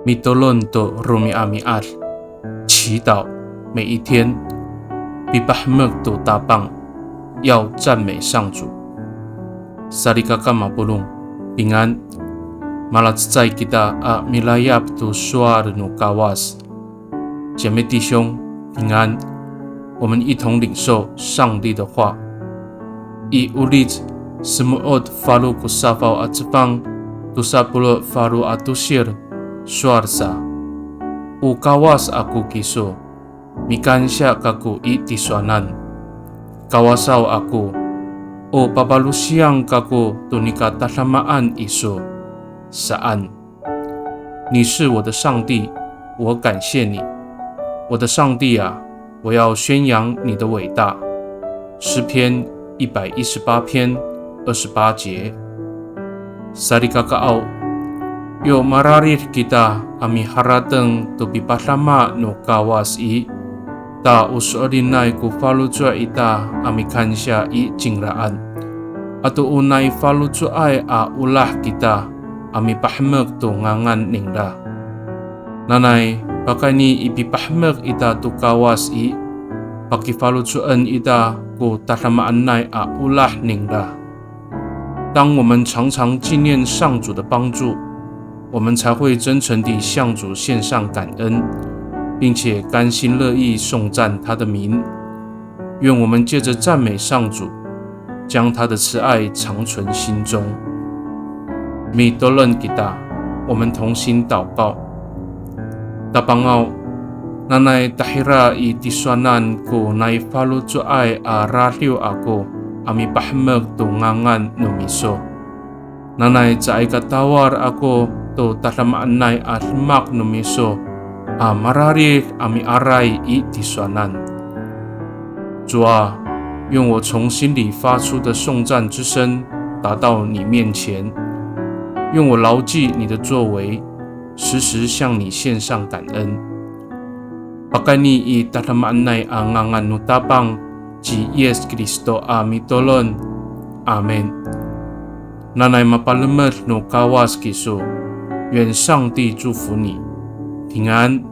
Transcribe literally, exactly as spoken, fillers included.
Mitolon to romi'ami'ad, 祈祷每一天，pipahemek to Tapang, 要赞美上主。Salikaka mapolong, 平安。Malacecay kita a milayap to sowal no Kawas. 姐妹弟兄，平安。我们一同领受上帝的话。I Olic semo'ot falo ko safaw a cefang, tosa polo' falo a tosir, sowal sa, O Kawas ako kiso, mikansiya kako i tisowanan. Kawasaw ako, o papalosiyang kako to nika tadamaan iso, saan. 你是我的上帝，我感谢你。我的上帝啊，我要宣扬你的伟大。诗篇一百一十八篇二十八节。Salikakaaw, yo mararid kita a miharateng to pipadama no Kawas i, ta o so'elinay ko faloco' ita a mikansiya i cingraan. Ato o nai faloco'ay a olah kita a mipahemek to ngangan ningra. Nanay, pakayni i pipahemek ita to Kawas i, pakifaloco'en ita ko tadamaanay a olah ningra. 当我们常常纪念上主的帮助，我们才会真诚地向主献上感恩，并且甘心乐意颂赞他的名。愿我们借着赞美上主，将他的慈爱长存心中。Mitolon kita, 我们同心祷告。Tapangaw, nanay tahira i tisowanan ko nai faloco'ay a radiw ako a mipahemek to ngangan no miso. Nanay caay ka tawal ako to tadamaanay a demak no miso a mararid a miaray i tisowanan. 主啊，愿我从心里发出的颂赞之声达到你面前，愿我牢记你的作为，时时向你献上感恩。Pakayni i tadamaanay a ngangan no Tapang ci Yis Kristo a mitolon. Amin. Nanay mapalemed no Kawas kiso. 愿上帝祝福你，平安。